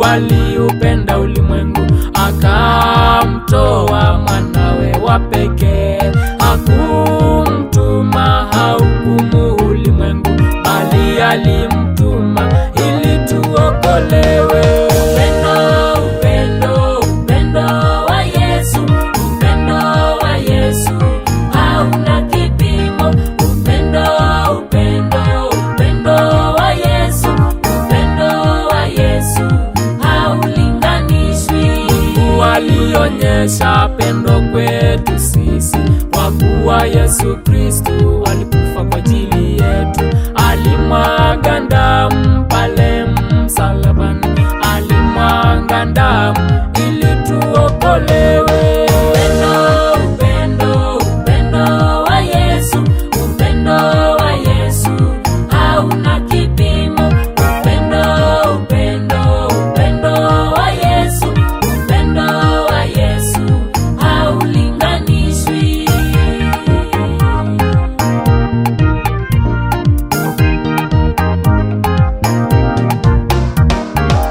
Aliupenda ulimwengu akamtoa mwanawe wa pekee. Hakumtuma hahukumu ulimwengu, bali alimtuma ili tuokolewe. Upendo, upendo, upendo wa Yesu, upendo wa Yesu hauna kipimo. Upendo, upendo, upendo wa Yesu, upendo wa Yesu haulinganishwi. Mungu alionyesha pendo kwetu sisi, kwa kuwa Yesu Kristu alikufa kwa ajili yetu. Alimwaga damu pale msalabani, alimwaga damu ili tuokolewe. Upendo, upendo, upendo wa Yesu, upendo wa Yesu hauna kipimo. Upendo, upendo, upendo wa Yesu, upendo wa Yesu haulinganishwi.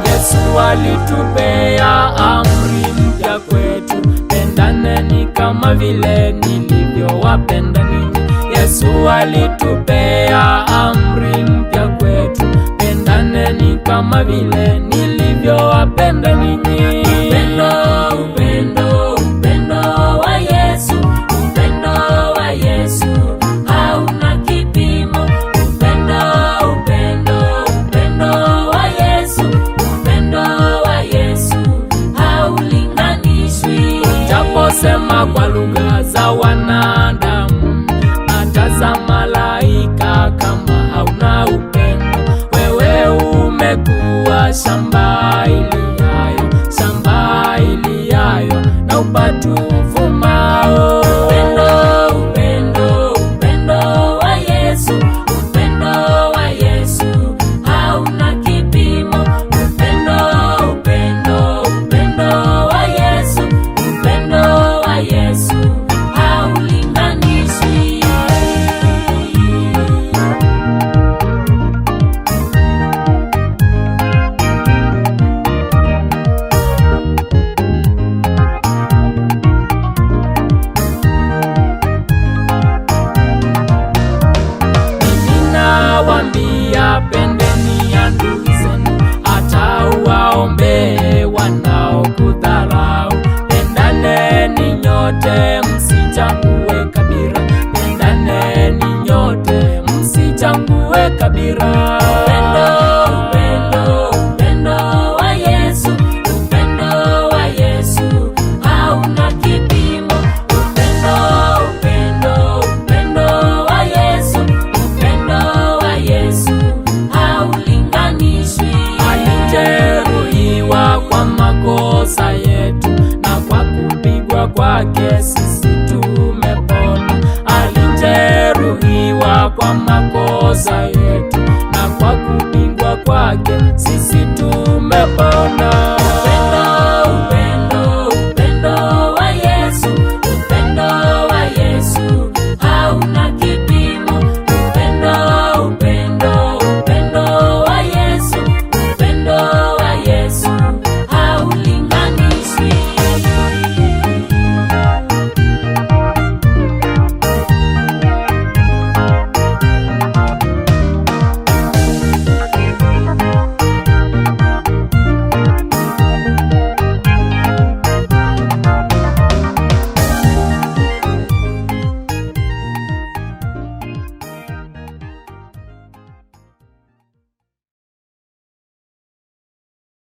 Yesu alitupea amri mpya kwetu, pendaneni kama vile nilivyowapenda ninyi. Yesu alitupea amri mpya kwetu, pendaneni kama vile nilivyowapenda ninyi. Upendo, upendo, upendo wa Yesu, upendo wa Yesu hauna kipimo. Upendo, upendo, upendo wa Yesu, upendo wa Yesu haulinganishwi. Japosema kwa lugha za wanadamu hata za malaika, kama hauna upendo, wewe umekuwa shamba iliayo, shamba iliayo na upatu uvumao. Upendo, upendo, upendo wa Yesu, upendo wa Yesu hauna kipimo. Upendo, upendo, upendo wa Yesu, upendo wa Yesu haulinganishwi. Mimi nawaambia, pendeni adui zenu, hata uwaombee wanaokudharau. Pendaneni nyote, msichague kabila. Pendaneni nyote, msichague kabila. Upendo, upendo, upendo wa Yesu, upendo wa Yesu hauna kipimo. Upendo, upendo, upendo wa Yesu, upendo wa Yesu haulinganishwi. Alijeruhiwa kwa makosa yetu, na kwa kupigwa kwake sisi tumepona. Alijeruhiwa kwa makosa yetu, na kwa kupigwa kwake sisi tumepona.